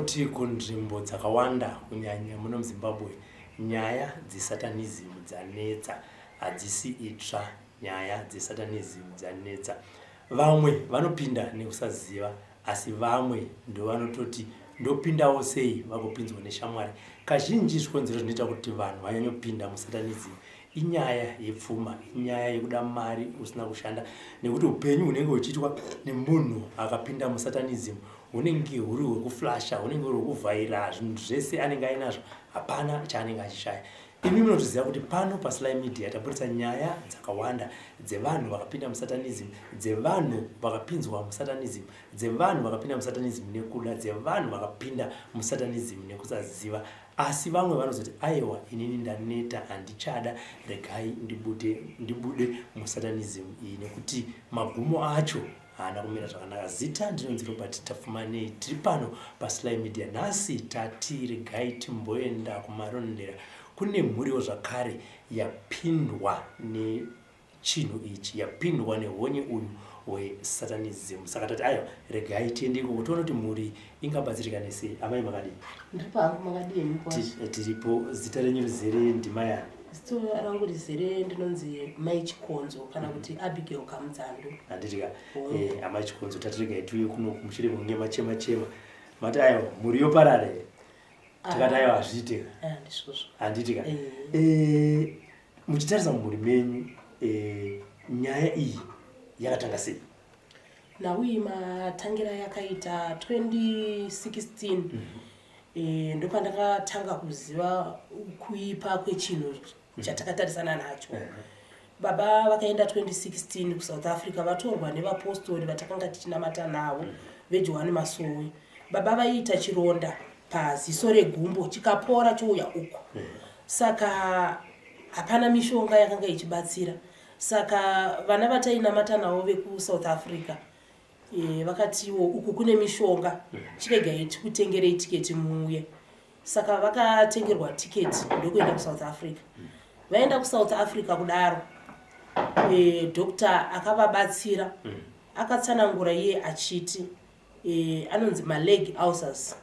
kuti kunzvimbo dzakawanda kunyanya muno muZimbabwe nyaya dzeSatanism dzanetsa. Hadzisi itsva nyaya dzeSatanism dzanetsa. Vamwe vanopinda nekusaziva asi vamwe ndovanototi ndopindawo sei vagopinzwa neshamwari. Kazhinji zvikonzero zvinoita kuti vanhu vanyanyopinda muSatanism inyaya yepfuma, inyaya yekuda mari usina kushanda nekuti upenyu hunenge huchiitwa nemunhu akapinda muSatanism hunenge huri hwekuflasha, hunenge huri hwekuvhaira zvinhu zvese anenge ainazvo, hapana chaanenge achishaya. Imi munotoziva kuti pano paSly Media taburitsa nyaya dzakawanda dzevanhu vakapinda muSatanism, dzevanhu vakapinzwa muSatanism, dzevanhu vakapinda muSatanism nekuda, dzevanhu vakapinda muSatanism nekusaziva. Asi vamwe vanozoti aiwa inini ndaneta handichada regai ndibude, ndibude muSatanism iyi nekuti magumo acho haana kumira zvakanaka. Zita ndinonzi Robert Tapfumanei, tiri pano paSly Media. Nhasi tati regai timboenda kuMarondera kune mhuriwo zvakare yapindwa nechinhu ichi, yapindwa nehonye uyu hwesatanism. Saka tati aiwa regai tiende ikoko tione kuti mhuri ingabatsirikane sei. Amai makadii? Ndiripo hangu, makadii henyu kwazvo? Tiripo. Zita renyu rizere ndimai ani? Zita rangu rizere ndinonzi Mai Chikonzo kana kuti Abigail Kamudzandu. Handiti ka? Amai Chikonzo, tati regai tiuye kuno mushure mekunge machema chema mati aiwa mhuri yoparara here? Tikati aiwa hazviite ka. Ndizvozvo. Handiti ka? Muchitarisa mumhuri menyu, nyaya iyi yakatanga sei? Nhau iyi matangira yakaita 2016. Ndopandakatanga kuziva kuipa kwechinhu chatakatarisana nacho. Baba vakaenda 2016 kuSouth Africa vatorwa nevapostori vatakanga tichinamata navo veJohani Masowe. Baba vaiita chironda paziso regumbo chikapora chouya uko. Saka hapana mishonga yakanga ichibatsira. Saka vana vatainamata navo vekuSouth Africa vakatiwo uku kune mishonga, chiregai tikutengerei tiketi muuye. Saka vakatengerwa tiketi ndokuenda kuSouth Africa. Vaenda kuSouth Africa kudaro, doctor akavabatsira akatsanangura iye achiti anonzi maleg ulcers.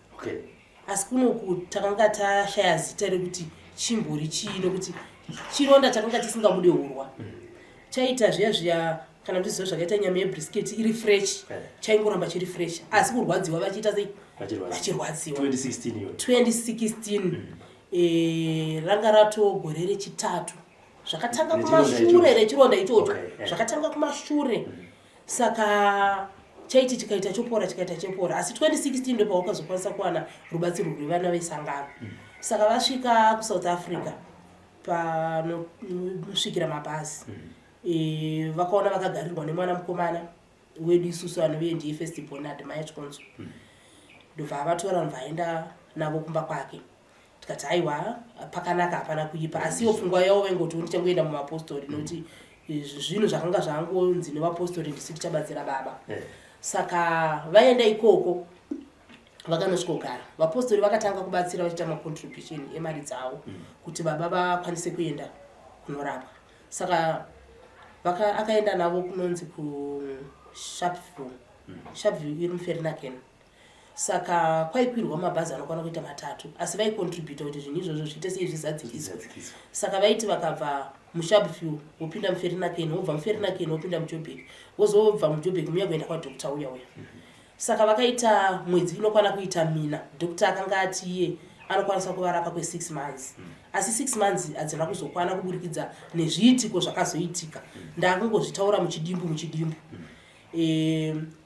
Asi kunoku takanga tashaya zita rekuti chimbori chii, nokuti chironda chakanga chisingabude hurwa. Chaita zviya zviya kana ndiziva zvakaita nyama yebrisket iri fresh, chaingoramba chiri fresh, asi kurwadziwa vachiita sei, vachirwadziwa. 2016 2016 ranga ratogore rechitatu zvakatanga kumashure rechironda ichocho. Zvakatanga kumashure. Saka chaiti chikaita chopora, chikaita chopora, asi 2016 ndopawakazokwanisa kuwana rubatsiro rwevana vesangano. Saka vasvika kuSouth Africa panosvikira mabhazi, vakaona vakagarirwa nemwana mukomana wedu isusu anove ndiye first born Admire Chikonzo. Ndobva avatora, ndobva aenda navo kumba kwake. Tikati aiwa pakanaka, hapana kuipa, asi ivo pfungwa yavo vaingoti ndichangoenda mumapostori nokuti zvinhu zvakanga zvangonzi nevapostori ndisu tichabatsira baba. Saka vaenda ikoko vakanosvikogara, vapostori vakatanga kubatsira vachiita macontribution emari dzavo kuti baba vakwanise kuenda kunorapwa. Saka akaenda navo kunonzi kuSharpeville. Sharpeville iri muVereeniging. Saka kwaikwirwa mabhazi anokwana kuita matatu, asi vaikontributa kuti zvinhu izvozvo zviite sei, zvizadzikiswe. Saka vaiti vakabva muSharpeville vopinda muVereeniging, vobva muVereeniging vopinda muJoburg, vozobva muJoburg muya kuenda kwadoctor uya uya. Saka vakaita mwedzi inokwana kuita 4. Doctor akanga ati iye anokwanisa kuvarapa kwe6 months, asi 6 months hadzina kuzokwana kuburikidza nezviitiko zvakazoitika. Ndakungozvitaura muchidimbu muchidimbu.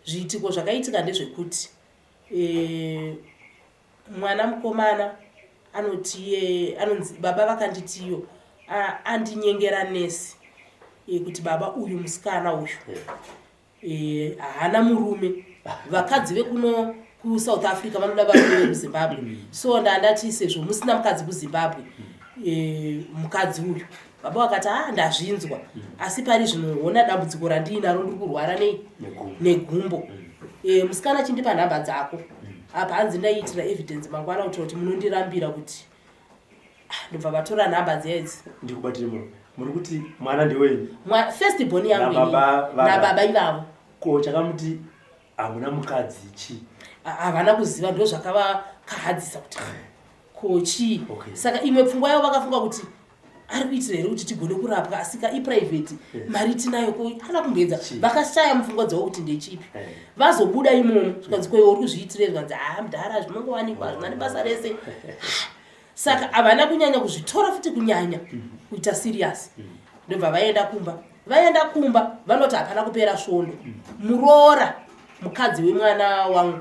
Zviitiko zvakaitika ndezvekuti mwana mukomana anoti iye anonzi baba vakanditiyo andinyengera nesi kuti baba uyu musikana uyu haana murume, vakadzi vekuno kuSouth Africa vanoda varume vekuZimbabwe. So ndandati sezvo musina mukadzi kuZimbabwe, mukadzi uyu baba vakati a ndazvinzwa, asi pari zvino hona dambudziko randiinaro, ndiri kurwara nei negumbo. Musikana chindipa nhamba dzako. Apa hanzi ndaiitira evidence mangwana kuitira kuti munondirambira kuti ndobva vatora nhamba dzedzi. Ndikubatire muno, muri kuti mwana ndewenyu? First born yangu. Nababa. Nababa ivavo. Ko chakamuti Hamuna mukadzi chii? Havana kuziva, ndo zvakavakahadzisa kuti ko chii. Saka imwe pfungwa yavo vakafunga kuti ari kuitira here kuti tigone kurapwa, asika iprivate mari tinayo, ko ana kumboedza. Vakashaya mupfungwa dzavo kuti ndechipi. Vazobuda imomo zvikanzi, koiwe uri kuzviitirei? Zvikanzi, haa mudhara, zvinongowanikwa, hazvina nebasa rese. Saka havana kunyanya kuzvitora futi, kunyanya kuita serious. Ndobva vaenda kumba. Vaenda kumba, vanoti hapana kupera svondo, muroora, mukadzi wemwana wangu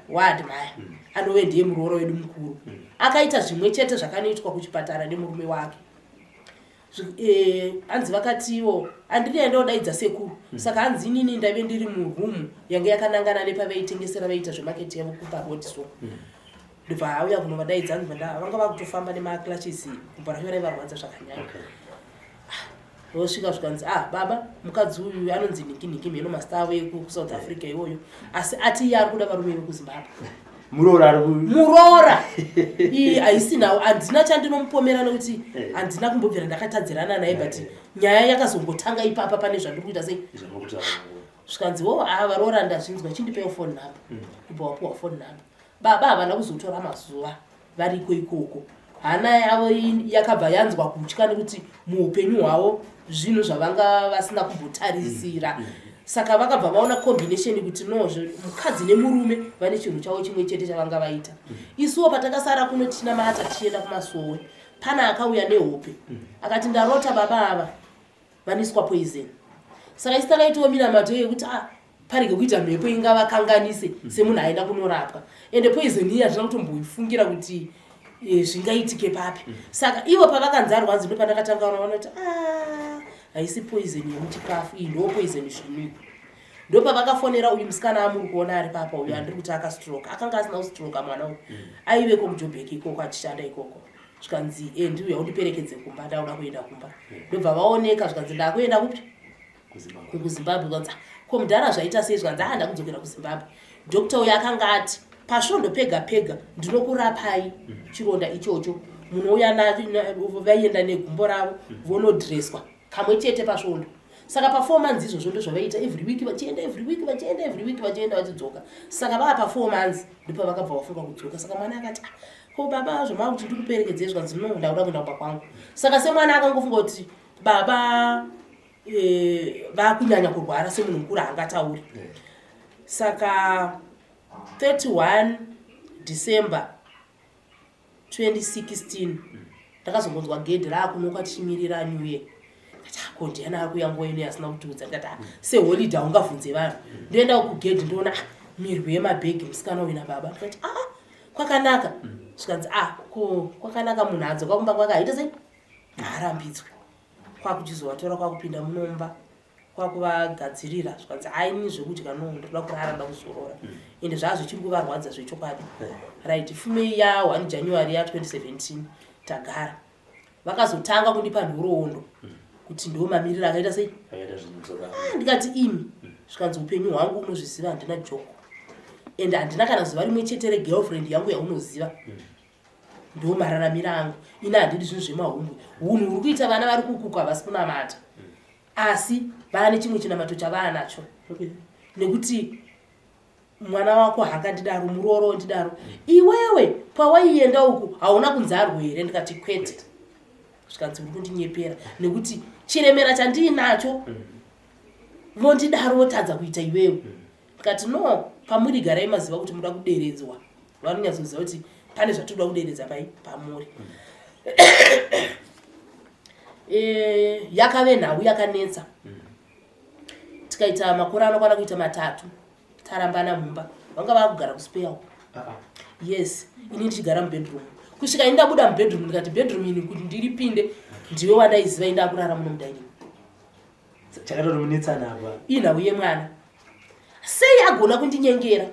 waAdmire, anove ndiye muroora wedu mukuru, akaita zvimwe chete zvakanoitwa kuchipatara nemurume wake. Hanzi vakatiwo handiri yandodaidza sekuru. Saka hanzi inini ndaive ndiri murumu yange yakanangana nepavaitengesera, vaiita zvemaketi yavo kuparodi. So ndobva auya kunovadaidza. Hanzi vanga vakutofamba nemacrutches, gumbo racho raivarwadza zvakanyanya. Vosvika, zvikanzi, ah baba, mukadzi uyu anonzi nhingi nhingi, mheno masita avo ekuSouth Africa iwoyo, asi ati iye ari kuda varume vekuZimbabwe. Muroora ari Muroora iyi haisi nhau, handina chandinomupomera nekuti handina kumbobvira ndakatadzirana naye, but nyaya yakazongotanga ipapa pane zvandiri kuita sei. Zvamukutaura. Zvikanzi wo, a varoora, ndazvinzwa, chindipeiwo phone number. Ndobva wapiwa phone number. Baba havana kuzotora mazuva variko ikoko, hana yavo yakabva yanzwa kutya nekuti muupenyu hwavo zvinhu zvavanga vasina kumbotarisira. Saka vakabva vaona combination kuti no, mukadzi nemurume vane chinhu chavo chimwe chete chavanga vaita. Isuwo patakasara kuno tichinamata, tichienda kumasowe, pana akauya nehope akati, ndarota baba ava vaniswa poison. Saka isi takaitawo minamato yekuti ah, parege kuita mhepo ingavakanganise semunhu aenda kunorapwa. Ende poison iyi hatina kutomboifungira kuti zvingaitike papi. Saka ivo pavakanzi arwanzi, ndo pandakatanga kuona kuti ah, haisi poison yemuchikafu iyi, ndo poison zvinu. Ndo pavakafonera uyu musikana amuri kuona ari papa uyu, andiri kuti akastroka. Akanga asina kustroka mwana uyu, aiveko muJobheki ikoko achishanda ikoko. Zvikanzi, e ndiuya undiperekedze kumba, ndauda kuenda kumba. Ndobva vaoneka. Zvikanzi, ndakuenda kupi? KuZimbabwe. Kwanzi, ko mudhara, zvaita sei? Zvikanzi, a ndakudzokera kuZimbabwe. Doctor uyu akanga ati pasvondo pega pega ndinokurapai chironda ichocho. Munouya, vaienda negumbo ravo vonodreswa kamwe chete pasvondo. Saka pa4 months izvozvo ndo zvavaita, every week vachienda, every week vachienda, every week vachienda, vachidzoka. Saka vaa pa4 months ndopavakabva vafunga kudzoka. Saka mwana akati, ah, ko baba, zvamava kuti ndikuperekedzei? Zvikanzi, no, ndakuda kuenda kumba kwangu. Saka semwana akangofunga kuti baba vakunyanya kurwara, semunhu mukuru haangatauri. Saka 31 December 2016 ndakazongonzwa gedhi raakunoka tichimirira New Year. Ndati, ah, ko ndiani ari kuuya nguva ino asina kutiudza? Ndikati, ah, seholiday haungabvunze vanhu. Ndoenda kugedhi, ndoona, ah, mirwi yemabhegi, musikana uyu nababa. Ndikati, ah, kwakanaka. Zvikanzi, ah, ko kwakanaka, munhu adzoka kumba kwake haita sei, haarambidzwe. Kwakuchizovatora, kwakupinda munomba, kwakuvagadzirira. Zvikanzi, aini zvekudya no, ndoda kurara, ndoda kuzorora. Ende zvaa zvichiri kuvarwadza zvechokwadi. Right, fumei ya1 January ya2017 tagara, vakazotanga kundipa nhoroondo kuti ndo mamiriro akaita sei. Akaita zvinhu zvakadaro. Ah, ndikati, imi. Zvikanzi, upenyu hwangu unozviziva, handina joko ende handina kana zuva rimwe chete regirlfriend yangu yaunoziva. Ndo mararamiro angu ini, handidi zvinhu zvemahumbwe. Unhu huri kuita vana vari kukuka, havasi kunamata, asi vane chimwe chinamato chavaanacho, nekuti mwana wako haangandidaro, murooro ndidaro. Iwewe pawaienda uku hauna kunzarwo here? Ndikati, kwete. Zvikanzi, uri kundinyepera nekuti chiremera chandiinacho vondidaro, votadza kuita iwewe. Ndikati, no, pamuri garai maziva kuti muda kuderedzwa. Vanonyatsoziva kuti pane zvatinoda kuderedza pai pamuri. Yakave nhau yakanetsa, tikaita makore anokwana kuita 3 tarambana mumba. Vanga vakugara kuspare. Yes, ini ndichigara mubedroom kusvika ini ndabuda mubedroom. Ndikati, bedroom ini kuti ndiripinde ndiwe wandaiziva, indakurara muno mudining. Chakatomunetsana apa. Inhau yemwana, sei agona kundinyengera?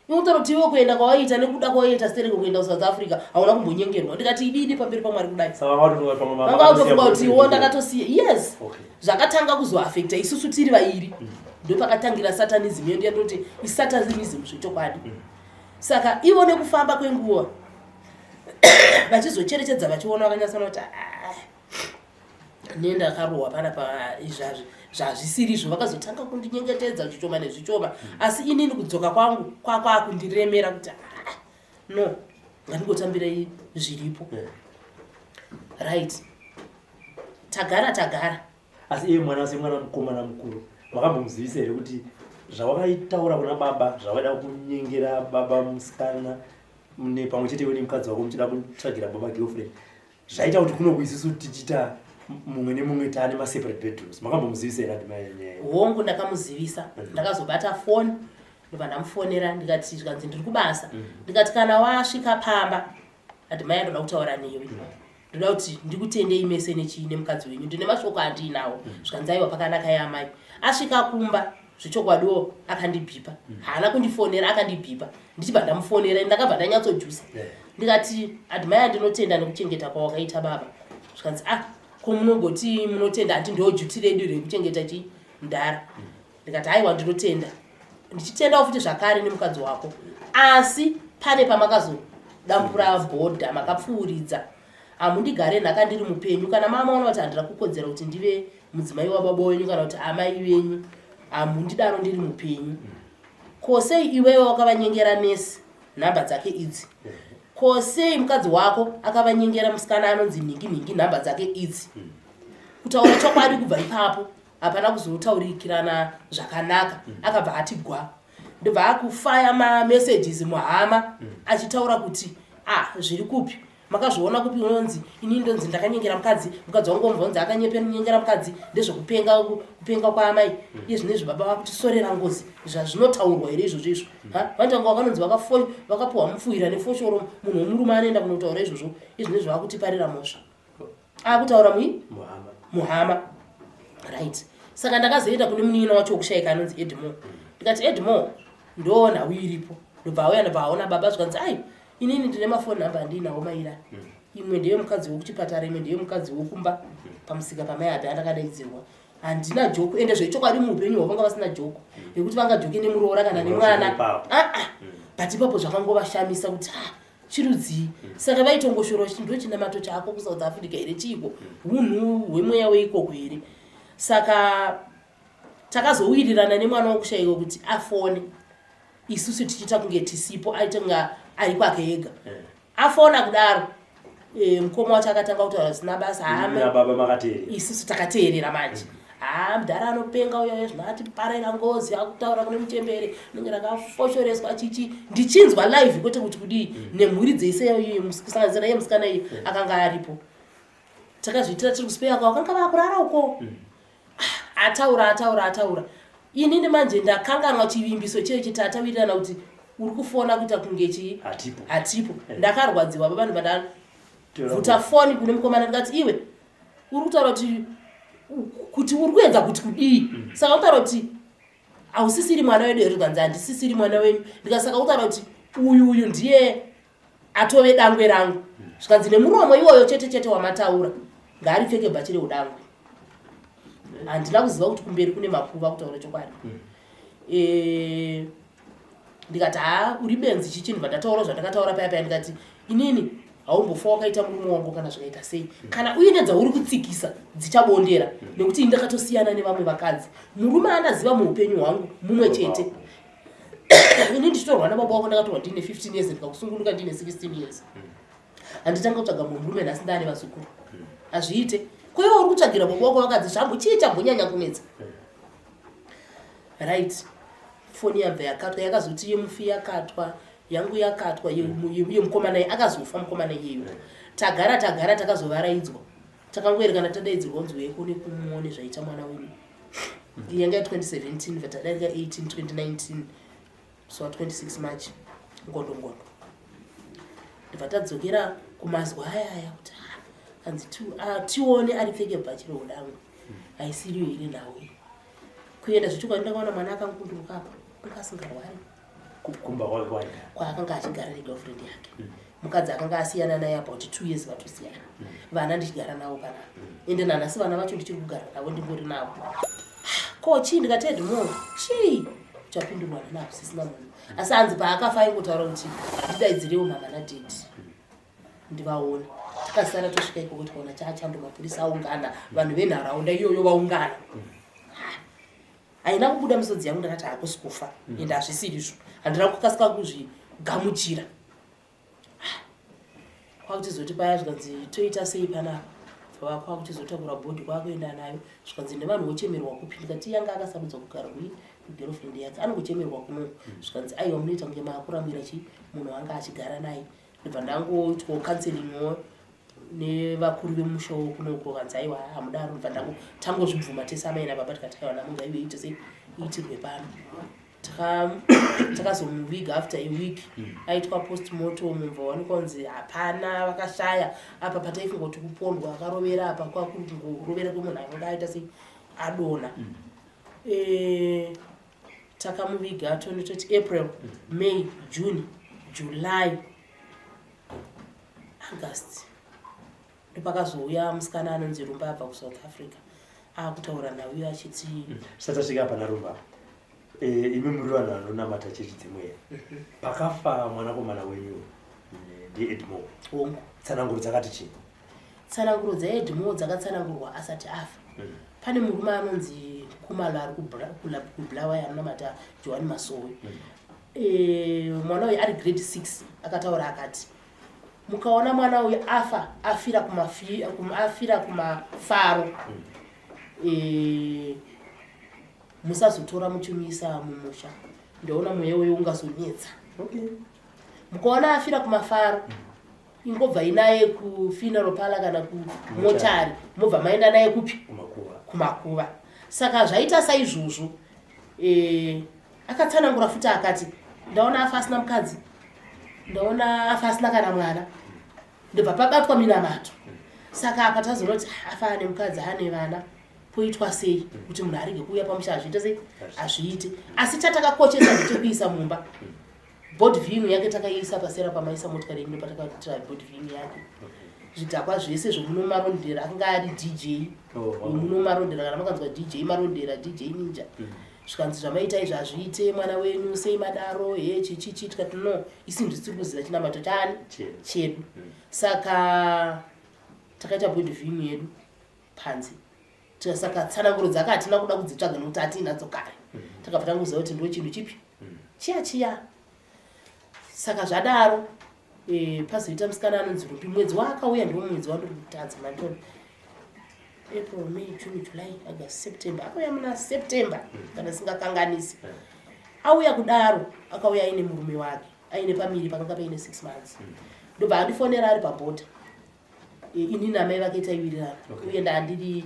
Inotaura kuti iwe kuenda kwawaiita nekuda kwawaiita stereko kuenda kuSouth Africa hauna kumbonyengerwa. Ndikati, ididi pamberi paMwari kudai. Saka vatofunga pamwe vanga vatofunga kuti iwo ndakatosiya. Yes. Zvakatanga kuzoafecta isusu tiri vairi. Ndopakatangira satanism yedu yandoti isatanism zvechokwadi. Saka ivo nekufamba kwenguva vachizocherechedza, vachiona, vakanyatsoona kuti ah, nendakarohwa panapa, izvazvi. Zvazvisirizvo, vakazotanga kundinyengetedza zvichoma nezvichoma, asi inini kudzoka kwangu kwakwakundiremera kuti ah, no, ngandingotambirei zviripo. Right, tagara tagara. Asi iye mwana, semwana mukomana mukuru, makambomuzivisa here kuti zvawakaitaura kuna baba, zvavaida kunyengera baba musikana pamwe chete iwe nemukadzi wako muchida kutsvagira baba girlfriend, zvaita kuti kuno kuisusu tichiita mumwe nemumwe taane maseparate bedrooms? Makambomuzivisa here, Admire, nyaya? Hongu, ndakamuzivisa. Ndakazobata foni, ndobva ndamufonera, ndikati, zvikanzi ndiri kubasa. Ndikati kana wasvika pamba, Admire, ndoda kutaura newe, ndoda kuti ndikutendei mese nechii nemukadzi wenyu, ndine mashoko andiinawo. Zvikanzi aiwa, pakanaka yamai. Asvika kumba, zvechokwadiwo akandibhipa. Haana kundifonera, akandibhipa ndichibva ndamufonera. Ndakabva ndanyatsojusa, ndikati, "Admire, ndinotenda nekuchengeta kwawakaita baba." Zvikanzi, "Ah, ko munogoti munotenda? Handi ndo duty redu rekuchengeta chi mudhara?" Ndikati, "Aiwa, ndinotenda, ndichitendawo futi zvakare nemukadzi wako, asi pane pamakazodambura bhodha, makapfuuridza. Hamundigare nhaka ndiri mupenyu. Kana mamaona kuti handina kukodzera kuti ndive mudzimai wababa wenyu kana kuti amai venyu, hamundidaro ndiri mupenyu. Ko sei iwewe wakavanyengera nesi, nhamba dzake idzi? Ko sei mukadzi wako akavanyengera musikana anonzi nhingi nhingi, nhamba dzake idzi?" Kutaura chokwadi, kubva ipapo hapana kuzotaurikirana zvakanaka. Akabva ati gwa, ndobva akufaya mamessages muhama achitaura kuti, "Ah, zviri kupi? Makazviona kupi? Unonzi inini ndonzi ndakanyengera mukadzi, mukadzi wangu womva unzi akanyengera mukadzi. Ndezvekupenga, kupenga kwaamai. Iye zvinezvi baba vakutisorera ngozi. Zvazvinotaurwa here izvozvo izvo? Vanhu vanga vakanonzi vakapiwa mupfuhwira nefoshoro, munhu wemurume anoenda kunotaura izvozvo. Iye zvinezvi vakutiparira mhosva." Akutaura mui muhama, right? Saka ndakazoenda kune munin'ina wacho wekushayika anonzi Edmore. Ndikati, "Edmore, ndo nhau iripo." Ndobva auya, ndobva aona baba. Zvikanzi, "Ai, inini ndine mafoni namba andiinawo maira. Imwe ndeyemukadzi wekuchipatara, imwe ndeyemukadzi wokumba pamusika pamai api andakadaidzirwa. Handina joke." Ende zvechokwadi muupenyu hwavo vanga vasina joke yekuti vangajoke nemuroora kana nemwana. Aa, but ipapo zvakangovashamisa kuti, ah, chirudzii? Saka vaitongoshora kuti ndo chinamato chako kuSouth Africa here? Chiiko, unhu hwemweya weikoko here? Saka takazowirirana nemwana wokushayikwa kuti afone isusu tichiita kunge tisipo, aite kunge ari kwake ega. Afona kudaro, mukoma wacho akatanga kutaura zvisina basa. Isusu takateerera manje. "Ha, mudhara anopenga uyo, zvino atiparira ngozi, akutaura kune muchembere rinenge rakafoshoreswa chichi." Ndichinzwa live, kwete kuti kudii, nemhuri dzeise, kusanganisira iye musikana iyo akanga aripo. Takazviitira tiri kusipeya kwavo, kanga vakurara uko. Ataura, ataura, ataura, inini manje ndakanganwa chivimbiso chechi tatawirirana kuti uri kufona kuita kunge chii? Hatipo. Hatipo. Ndakarwadziwa baba. Ndobva foni kune mukomana, ndikati, "Iwe uri kutaura kuti uri kuedza kuti kudii? Saka kutaura kuti hausisiri mwana wedu here?" Zvikanzi, "Handisisiri mwana wenyu." Ndikati, "Saka kutaura kuti uyu ndiye atove dangwe rangu?" Zvikanzi, "Nemuromo iwoyo chete chete wamataura, ngaaripfeke bhachi reudangwe." Handina kuziva kuti kumberi kune makuva, kutaura chokwadi. Ndikati, "Ha, uri benzi chichi." Ndibva ndataura zvandakataura paya paya. Ndikati, "Inini haumbofa wakaita murume wangu kana zvikaita sei. Kana uine dzauri kutsikisa, dzichabondera, nekuti ini ndakatosiyana nevamwe vakadzi. Murume andaziva muupenyu hwangu mumwe chete. Ini ndichitorwa nababa wako, ndakatorwa ndine 15 years, ndikakusungunuka ndine 16 years. Handitanga kutsvaga mumwe murume nhasi ndaane vazukuru, hazviite. Koiwe uri kutsvagira baba wako vakadzi, zvambo chii chambonyanya kunetsa?" Right, foni yabva yakatwa. Yakazoti yemufi yakatwa, yangu yakatwa, yemukomana iye akazofa, mukomana iyeyo. Tagara tagara, takazovaraidzwa, takangoerekana tadaidzirwa kunzi uyai kuone kumuone zvaita mwana wenyu. Yanga 2017, vatadarika 18, 2019, so 26 March, ngondo ngondo. Ndibva tadzokera kumazwa aya aya kuti, ah, hanzi ah, tione aripfeke bhachi reudangwe, haisiriyo here nhau iyi? Kuenda zvechokwadi, ndakaona mwana akangunduruka apa, anga asingarwari. Kumba kwake kwaigara? Kwaakanga achigara negirlfriend yake. Mukadzi akanga asiyana naye about 2 years, vatosiyana. Vana ndichigara navo panapa, ende nanhasi vana vacho ndichiri kugara navo, ndingori navo. Ko chii? Ndikati, "Edmore, chii?" Chapindurwana navo sisina munhu, asi hanzi paakafa aingotaura kuti ndidaidzirewo mama nadaddy ndivaone. Takasara tosvika ikoko, tikaona chaachando, mapurisa aungana, vanhu venharaunda iyoyo vaungana. Haina kubuda misodzi yangu, ndakati hakusi kufa ende hazvisirizvo. Handina kukasika kuzvigamuchira. Kwakutizoti paya zvikanzi toita sei panapa, kwakuchizotakura body kwakuenda nayo. Zvikanzi nevanhu vochemerwa kupi? Ndikati yanga akasarudza kugara kui kugirlfriend yake, anongochemerwa kuno. Zvikanzi aiwa, munoita kunge maakuramwira chi munhu wanga achigara naye. Ndobva ndangoitwawo counselingwo nevakuru vemusha wokunoko, kanzi aiwa, hamudaro. Ndobva ndango tangozvibvuma tese amai nababa, tikati aiwa, nhamo ngaive iite sei, iitirwe pano. Takazomuviga after a week aitwa postmortem, mubva wanikwa kunzi hapana vakashaya apa. Pataifunga kuti kupondwa, akarovera apa, kwakuri kungorovera kwemunhu akanga aita sei, adonha. Takamuviga 2020 April, May, June, July, August. Ndopakazouya musikana anonzi Rumba abva kuSouth Africa, akutaura nauyo achiti Tisati tasvika pana Rumba, imi muri vanhu vanonamata chechi dzimweya. Pakafa mwanakomana wenyu, ndiEdmore? Hongu. Tsananguro dzakati chii? Tsananguro dzaEdmore dzakatsanangurwa asati afa. Pane murume anonzi Kumalo ari kuBulawayo anonamata Johani Masowe. Mwana uyu ari grade 6 akataura akati mukaona mwana uyu afa, afira kumafaro, musazotora muchimuisa mumusha, ndaona mweya uyu ungazonetsa. Mukaona afira kumafaro, ingobva inaye kufuneral parlour kana kumochari, mobva maenda naye kupi? Kumakuva. Kumakuva. Saka zvaita saizvozvo. Akatsanangura futi akati ndaona afa asina mukadzi, ndaona afa asina kana mwana. Ndobva pabatwa minamato. Saka apa tazoona kuti afa ane mukadzi, ane vana, poitwa sei kuti munhu arege kuuya pamusha? Hazviite sei? Hazviite. Asi chatakakochesa ndechekuisa mumba body viewing yake. Takaiisa pasera pamaisa motikari yedu, patakaitira body viewing yake. Zvidhakwa zvese zvomuno Marondera, akanga ari DJ wemuno Marondera. Kana makanzwa DJ Marondera, DJ Ninja, zvikanzi zvamaita izvi hazviite, mwana wenyu sei madaro, he chichichi. Tikati no, isi ndisiri kuziva chinamato chani? Chedu. Chedu. Saka takaita body viewing yedu panze. Saka tsananguro dzake hatina kuda kudzitsvaga nokuti hatiinadzo kare. Takabva tangoziva kuti ndo chinhu chipi chiya chiya. Saka zvadaro, pazoita musikana anonzi Rumbi. Mwedzi waakauya ndiwo mwedzi wandiri kutadza mandoni, April, May, June, July, August, September. Akauya muna September kana singakanganisi. Auya kudaro akauya aine murume wake, aine pamiri pakanga paine 6 months. Ndobva andifonera ari pabhodha. Inini amai vake taiwirirana. Uye ndandiri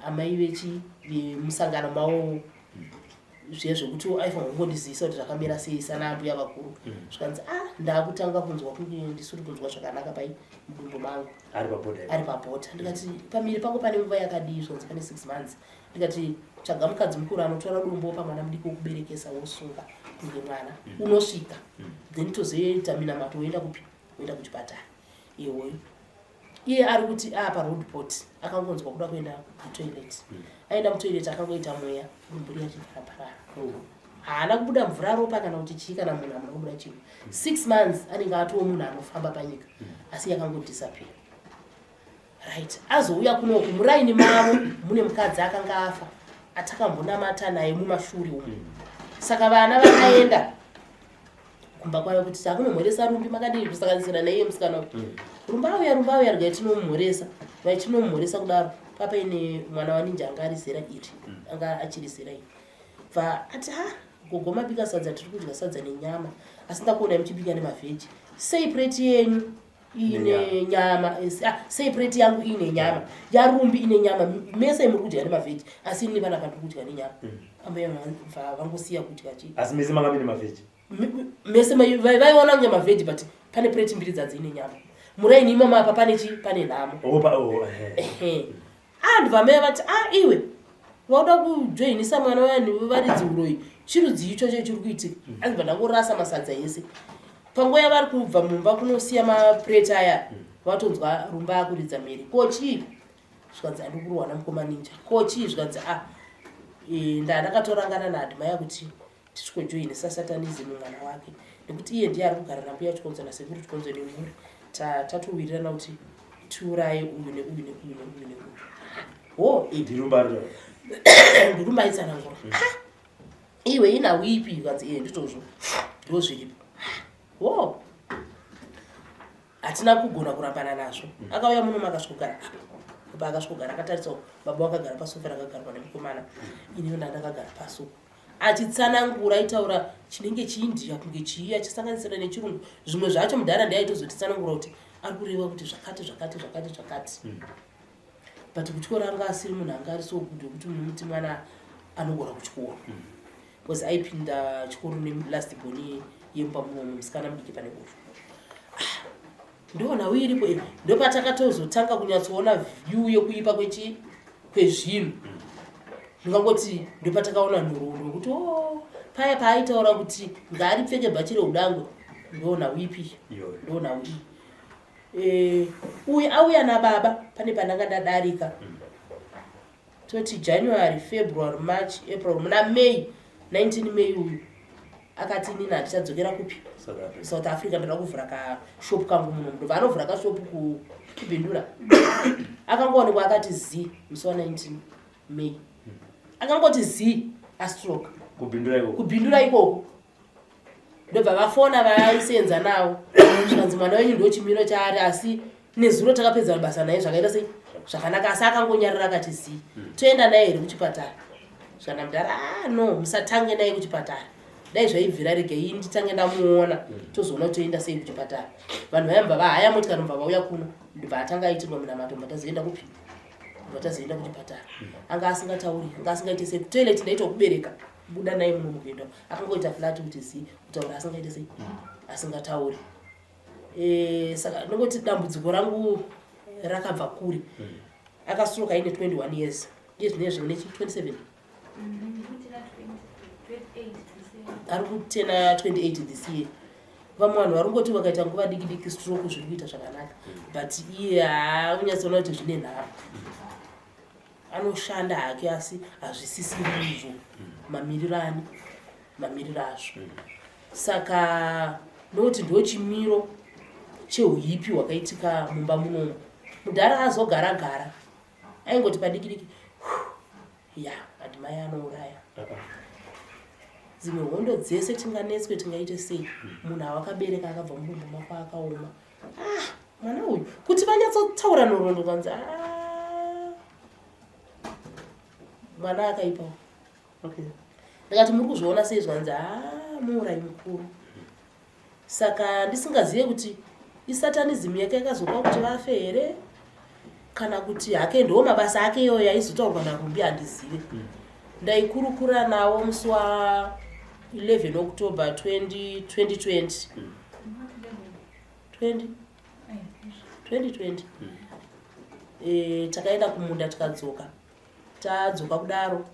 amai vechi vemusangano mavo zviya, zvekuti aifanira kungondizivisa kuti zvakamira sei sana ambuya vakuru. Zvikanzi a ndaakutanga kunzwa kunge ndisiri kunzwa zvakanaka pai mudumbu mangu. Ari pabhodha? Ari pabhodha. Ndikati pamiri pako pane nguva yakadii? Zvanzi pane 6 months. Ndikati tsvaga mukadzi mukuru anotora dombo pamwana mudiki wokuberekesa, wosunga kunge mwana unosvika, then tozoita minamato, woenda kupi? Woenda kuchipatara. Iwoyo iye ari kuti paroadport akangonzwa kuda kuenda mutoilet. Aenda mutoilet, akangoita mweya, dumbu riya chibvaraparara. Haana kubuda mvura, ropa kana kuti chii, kana munhu hamuna kubuda chinhu. 6 months anenge atiwo munhu anofamba panyika, asi yakangodisappear. Right, azouya kunoku muraini mavo mune mukadzi akanga afa atakambonamata naye mumashure umu. Saka vana vakaenda kumba kwavo kuti takunomhoresa Rumbi, makadii, kusanganisira naiye musikana uyu. Rumba auya, Rumba auya, regai tinomumhoresa. Vachinomumhoresa kudaro, papaine mwana waNinja anga ari zera iri, anga achiri zera iri. Bva ati, "Ha, gogo, mabika sadza, tiri kudya sadza nenyama, asi ndakuonai muchibika nemavheji. Sei pureti yenyu ine nyama? Sei pureti yangu ine nyama, yaRumbi ine nyama? Mese muri kudya nemavheji, asi ini panapa ndiri kudya nenyama." Ambuya bva vangosiya kudya chi Asi mese manga mine mavheji? Mese vaiona kunge mavheji, but pane pureti mbiri dzadziine nyama. Muraini imomo apa pane chi, pane nhamo. Oh, ehe. Ehe. Andibva mai vati, "A iwe wauda kujoinisa mwana wavanhu varidzi uroyi, chirudzii ichocho chiri kuitika?" Andibva ndangorasa masadza ese. Panguva yavari kubva mumba kunosiya mapureti aya, vatonzwa Rumba akuridza mhere, "Ko chii?" Zvikanzi, "Andi kurohwa namukoma Ninja." "Ko chii?" Zvikanzi, "A ndandakatorangana naAdmire kuti tisvikojoinisa satanism mwana wake, nekuti iye ndiye ari kugara nambuya Chikonzo nasekuru Chikonzo nemhuri. Tatowirirana kuti tiuraye uyu neuyu neuyu neuyu neuyu." Ho. NdiRumba riro? NdiRumba aitsanangura. Ah! Iwe inhau ipi? Kanzi iye nditozvo ndozviripo. Wo hatina kugona kurambana nazvo. Akauya muno makasvikogara apa apa, akasvikogara akatarisawo baba vakagara pasofa rakagarwa nemukomana, iniyo ndandakagara pasi uko. Achitsanangura, aitaura chinenge chiIndia kunge chii, achisanganisira nechirungu zvimwe zvacho. Mudhara ndiye aitozotitsanangura kuti ari kureva kuti zvakati zvakati zvakati zvakati. But kutyoro anga asiri munhu anga ari so good wekuti munomuti mwana anogona kutyoro, because aipinda chikoro nelast born yemumba munomu, musikana mudiki pane uyu. Ah, ndoona iripo iri. Ndopatakatozotanga kunyatsoona view yekuipa kwechi kwezvinhu. Ndingangoti ndopatakaona nhoroondo yekuti o oh, paya paaitaura kuti ngaaripfeke bhachi reudangwe, ndoona uipi. Iyoyo. Ndoona ui uyu auya nababa pane pandanga ndadarika. Toti January, February, March, April, muna May, 19 May, uyu akati, "Inini handichadzokera kupi?" South Africa. South Africa. "Ndoda kuvhura kashopu kangu muno." Ndobva anovhura kashopu kuBindura. Akangoonekwa akati z musi wa19 May, akangoti z, astroke. KuBindura ikoko? KuBindura ikoko. Ndobva vafona vaisenza navo, zvikanzi, "Mwana wenyu ndo chimiro chaari, asi nezuro takapedza basa naye zvakaita sei zvakanaka, asi akangonyarara akati zii. Toenda naye here kuchipatara?" Zvikana mudhara, "Ah, no, musatange naye kuchipatara. Dai zvaibvira regei nditange ndamuona, tozoona kuti toenda sei kuchipatara." Vanhu vayambva vahaya motikari, mubva vauya kuno, ndobva atanga aitirwa minamato, mubva tazoenda kupi? Mubva tazoenda kuchipatara. Anga asingatauri, anga asingaite sei. Kutoilet ndaita kubereka buda naye muno mukuenda, akangoita flat kuti zi, kutaura asingaite sei, asingatauri. Saka ndongoti dambudziko rangu rakabva kuri. Akastroka aine 21 years, iye zvinezvi une 27, ari kutena 28 this year. Vamwe vanhu vari kungoti vakaita nguva diki diki stroke zviri kuita zvakanaka, but iye haaunyatsoona kuti zvine nharo. Anoshanda hake, asi hazvisisiri izvo mamiriro ani mamiriro azvo. Saka nokuti ndo chimiro cheuipi hwakaitika mumba munomu. Mudhara azogara gara aingoti padiki diki, ya madzimai anouraya. Dzimwe hondo dzese tinganetswe, tingaite sei, munhu awakabereka akabva mudumbu mako akaoma. Ah, mwana uyu kuti vanyatsotaura nhoroondo, kanzi, "Ah, mwana akaipawo." Ndikati, "Muri kuzviona sei?" Zvanzi, "Ha, muurai mukuru." Saka ndisingazive kuti isatanism yake yakazopa kuti vafe here, kana kuti hake ndo mabasa ake iyoyo yaizotaurwa naRumbi, handizive. Ndaikurukura nawo musi wa11 October 2020, 20 2020. Takaenda kumunda, tikadzoka. Tadzoka kudaro,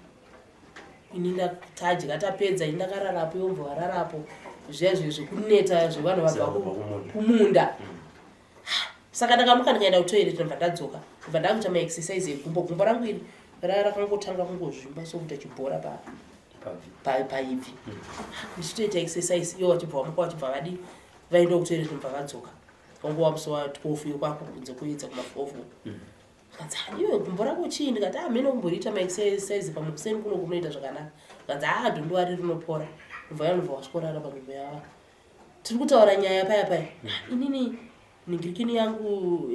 ini tadya tapedza, ini ndakararapo, ivo mubva vararapo. Zviya zviyo zvekuneta zvevanhu vabva Kumunda. Kumunda. Saka ndakamuka ndikaenda kutoilet, ndobva ndadzoka, ndobva ndakuita maexercise egumbo. Gumbo rangu iri rakangotanga kungozvimba sokuita chibhora Pabvi. Paibvi. Ndichitoita exercise, ivo vachibva vamuka, vachibva vadi vaenda kutoilet, ndobva vadzoka. Wangova musi wa12 yokwako kunze kuedza kuma4. Kanzi, "Ah, iwe gumbo rako chii?" Ndikati, "Ah, mene kumboriita maexercise pamwe kuseni kuno kunoita zvakanaka." Kanzi, "Ah, don't worry, rinopora." Ndobva yanobva wasvikorara panzvimbo yava tiri kutaura nyaya paya paya. Inini ningirikini yangu,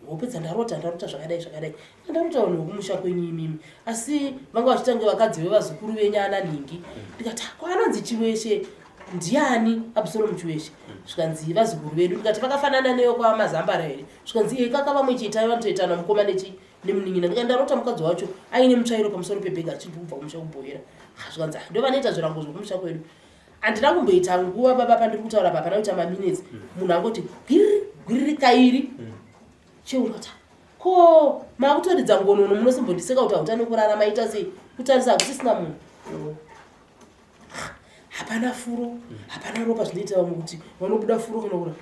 hope dzandarota, ndarota zvakadai zvakadai, ndarota vanhu vekumusha kwenyu imimi, asi vanga vachitange vakadzi vevazukuru venyu ana nhingi. Ndikati, "Ah, ko anonzi Chiweshe ndiani, Absalomu Chiweshe?" Zvikanzi, "Vazukuru vedu." Ndikati, "Vakafanana neyo kwamazambara here?" Zvikanzi, "Ee, kaka vamwe chete, vanotoitana mukoma nechi nemunin'ina." Ndikati, "Ndarota mukadzi wacho aine mutsvairo pamusoro pebhegi achibva kubva kumusha kubhoera." Zvikanzi, "Ah, ndo vanoita zvirango zvokumusha kwedu." Handina kumboita nguva, baba, pandiri kutaura pa pana kuita maminutes, munhu angoti gwiriri gwiriri kairi. Cheurota ko makutoridza ngonono, munosimbondiseka kuti hautani kurara, maita sei? Kutarisa hakusisina munhu, hapana furo, hapana ropa. Zvinoita vamwe kuti vanobuda furo kana kura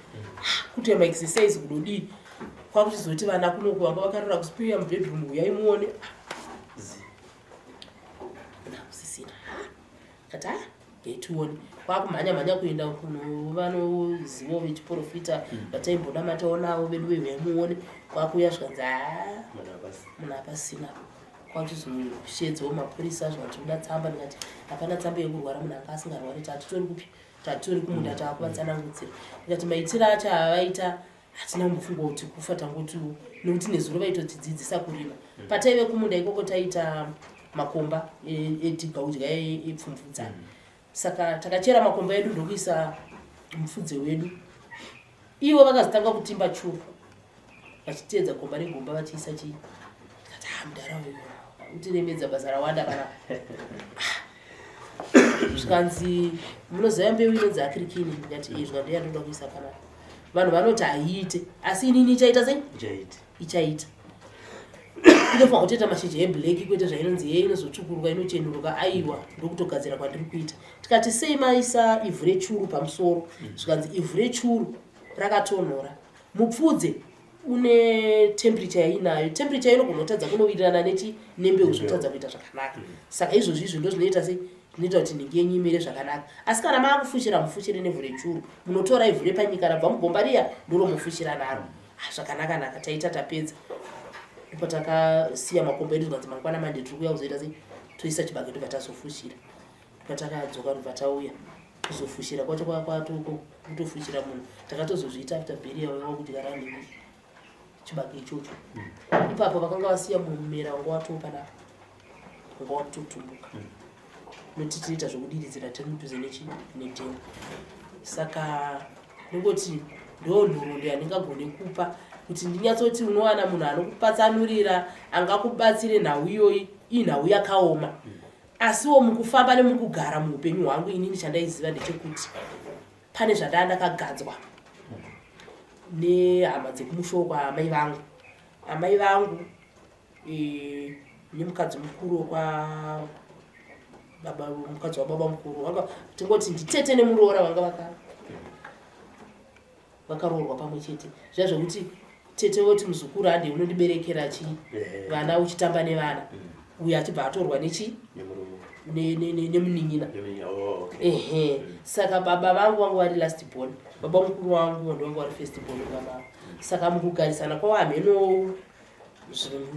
kutoya maexercise kudodii, kwakuchizoti vana kunoku vanga vakarara kuspare mubedroom, "Uyai muone." Zi. Hakusisina. Kati, "Ah, ngetione." Kwakumhanya mhanya kuenda kuno vanozivo vechiprofita vataimbonamatawo navo vedu, "Veuyai muone." Kwakuuya, zvikanzi, "Haa." Munhu hapasi. Munhu hapasina. Kwakuchizoshedzawo mapurisa zvikanzi tinoda tsamba ndikati hapana tsamba yekurwara munhu anga asingarwari tatitori kupi tatitori kumunda taakuvatsanangudzira ndikati maitiro acho avaita hatina kumbofunga kuti kufa tangoti nekuti nezuro vaitotidzidzisa kurima mm. pataive kumunda ikoko taita makomba etigaudya e, epfumvudzana mm. Saka takachera makomba edu ndokuisa mufudze wedu. Ivo vakazotanga kutimba churu vachiteedza gomba negomba vachiisa chii. Tikati ah mudhara uyu utiremedza basa rawanda panapa. Zvikanzi munoziva mbeu inonzi akirikini ndikati eh zvikanzi ndoyandoda kuisa panapa. Vanhu vanoti haiite asi inini ichaita sei? Ichaita. Ichaita. Inofanira kutoita mashizha eblack kwete zvainonzi ye inozotsvukuruka inochenuruka aiwa ndokutogadzira kwandiri kuita tikati sei maisa ivhu rechuru pamusoro zvikanzi ivhu rechuru rakatonhora mupfudze une temperature yainayo temperature inogona kutadza kunowirirana nechi nembeu zvotadza kuita zvakanaka saka izvozvi izvi ndozvinoita sei zvinoita kuti nhingi yenyu imire zvakanaka asi kana maakufushira mufushire nevhu rechuru munotora ivhu repanyika rabva mugomba riya ndoromufushira naro Ah, zvakanaka naka taita tapedza ndipo takasiya makombo edu zvikanzi mangwana mande tiri kuuya kuzoita sei toisa chibage tobva tazofushira patakadzoka tobva tauya kuzofushira kwacho kwatoko kutofushira munhu takatozozviita after burial yavo kudyara nini chibage ichocho hmm. ipapo vakanga vasiya mumera wanga watoo panapa wanga wakutotumbuka hmm. Noti tinoita zvekudiridzira tiri mudhuze nechi nedhemu saka ndongoti ndo nhoroondo yandingagone kupa kuti ndinyatsoti unowana munhu anokupatsanurira angakubatsire nhau iyoyi inhau yakaoma asiwo mukufamba nemukugara muupenyu hwangu inini chandaiziva ndechekuti pane zvandaa ndakagadzwa nehama dzekumusho kwaamai vangu amai vangu e, nemukadzi mukuru wekwa baba mukadzi wababa mukuru vanga tingoti nditete nemuroora vanga vaka vakaroorwa pamwe chete zviya zvekuti tete voti muzukuru hande unondiberekera chii vana uchitamba nevana mm. uyo achibva atorwa nechi nemunin'ina oh, ehe mm. saka baba vangu vanga vari last born baba mukuru wangu ndovanga vari first born baba saka mukugarisana kwavo hameno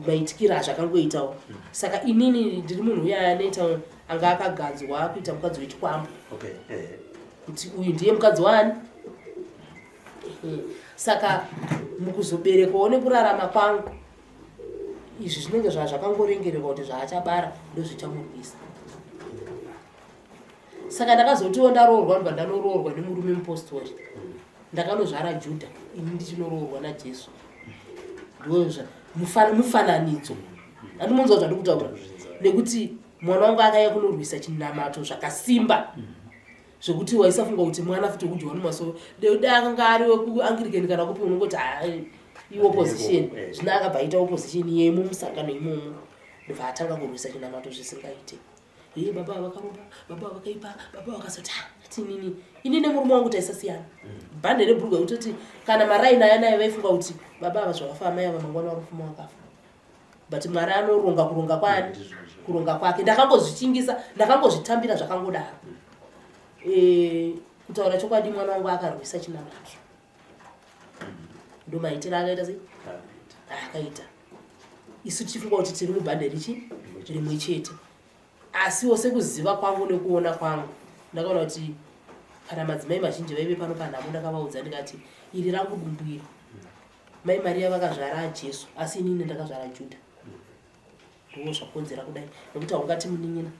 maitikiro azvakangoitawo saka inini ndiri munhu uya anoita anga akagadzwa kuita mukadzi wechikwambo eh. kuti uyu ndiye mukadzi waani eh, saka mukuzoberekwawo nekurarama kwangu izvi zvinenge zvazvakangorengererwa kuti zvaachabara ndozvichamurwisa saka ndakazotiwo ndaroorwa ndobva ndanoroorwa nemurume mupostori ndakanozvara judha ini ndichinoroorwa najesu ndozva mufananidzo andimonzwa zvandiri kutaura nekuti mwana wangu akauya kunorwisa chinamato zvakasimba zvekuti waisafunga kuti mwana futi wekudyiwa nemasowe dai akanga ari wekuanglican kana kupi unongoti iopposition zvino akabva aita opposition yemo musangano imomo ndobva atanga kurwisa chinamato zvisingaite hee baba vakaromba baba vakaipa baba vakazoti ah, ati inini ini nemurume wangu taisasiyana mm. bhande rebhurugwa kutoti kana maraini aya naye vaifunga kuti baba ava zvakafa amai ava mangwana varufuma vakafa but mwari anoronga kuronga kwani kuronga kwake ndakangozvichingisa ndakangozvitambira zvakangodaro mm. eh, kutaura chokwadi mwana wangu akarwisa chinamato ndomaitiro akaita sei akaita isu tichifunga kuti tiri mubhande richi rimwe chete asiwo sekuziva kwangu nekuona kwangu ndakaona kuti kana madzimai mazhinji vaive pano panhamo ndakavaudza ndikati iri rangu dumbu iri mai mariya vakazvara jesu asi inini ndakazvara judha ndiwo zvakonzera kudai nekuti haungati munin'ina